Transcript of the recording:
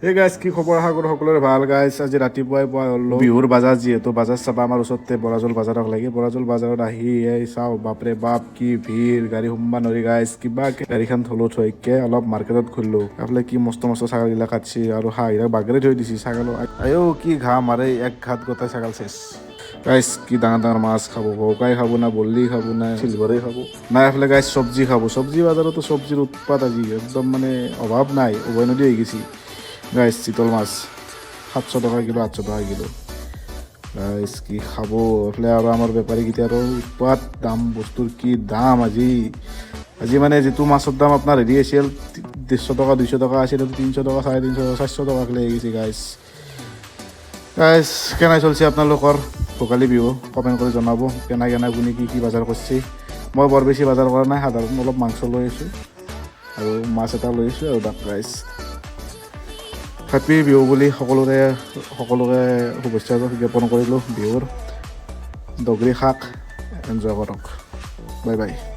এই গাইজ, কি খবৰ? আশা কৰোঁ সকলোৰে ভাল। গাইজ, আজি ৰাতিপুৱাই পুৱাই হ'লো বিহুৰ বাজাৰ, যিহেতু বাজাৰ চাবা আমাৰ ওচৰতে বৰাজল বাজাৰক লাগে। বৰাজল বাজাৰত আহি এই চাওঁ, বাপৰে বাপ, কি ভিৰ! গাড়ী সোমবা নৰি গাইজ। কিবা গাড়ীখন থলো, থৈকে অলপ মাৰ্কেটত ঘূৰিলো। এইফালে কি মস্ত মস্ত ছাগলগিলা কাটছি আৰু হাঁহবিলাক বাগেৰে থৈ দিছি। ছাগল আয়ো, কি ঘাঁহ মাৰে, এক ঘাত গোটাই ছাগল শেষ। গাইজ, কি ডাঙৰ ডাঙৰ মাছ খাব! ভৌকাই খাব না বল্লি খাব না চিলভাৰে খাব না? এফালে গাইজ, চব্জি খাব। চব্জি বজাৰতো চব্জিৰ উৎপাত আজি, একদম মানে অভাৱ নাই, উভৈনদী হৈ গৈছি। গাইজ, চিতল মাছ 700 টকা কিলো, 800 টকা কিলো। গাইজ, কি খাব! এইফালে আৰু আমাৰ বেপাৰীকেইটা আৰু উৎপাত, দাম, বস্তুৰ কি দাম আজি! আজি মানে যিটো মাছৰ দাম আপোনাৰ হেৰি আছিল, 150 টকা, 200 টকা আছিল, সেইটো 300 টকা, 350 টকা, 400 টকাক লৈ গৈছে গাইজ। গাইজ, কেনে চলছে আপোনালোকৰ ভোগালী বিহু? কমেণ্ট কৰি জনাব। কেনে কেনে, কোনে কি কি বজাৰ কৰিছে? মই বৰ বেছি বজাৰ কৰা নাই, সাধাৰণ অলপ মাংস লৈ আহিছোঁ আৰু মাছ এটা লৈ আহিছোঁ আৰু দাক। গাইজ, হেপী বিহু বুলি সকলোৰে সকলোকে শুভেচ্ছা জ্ঞাপন কৰিলোঁ। বিহুৰ দগৰি শাক এনজয় কৰক। Bye bye.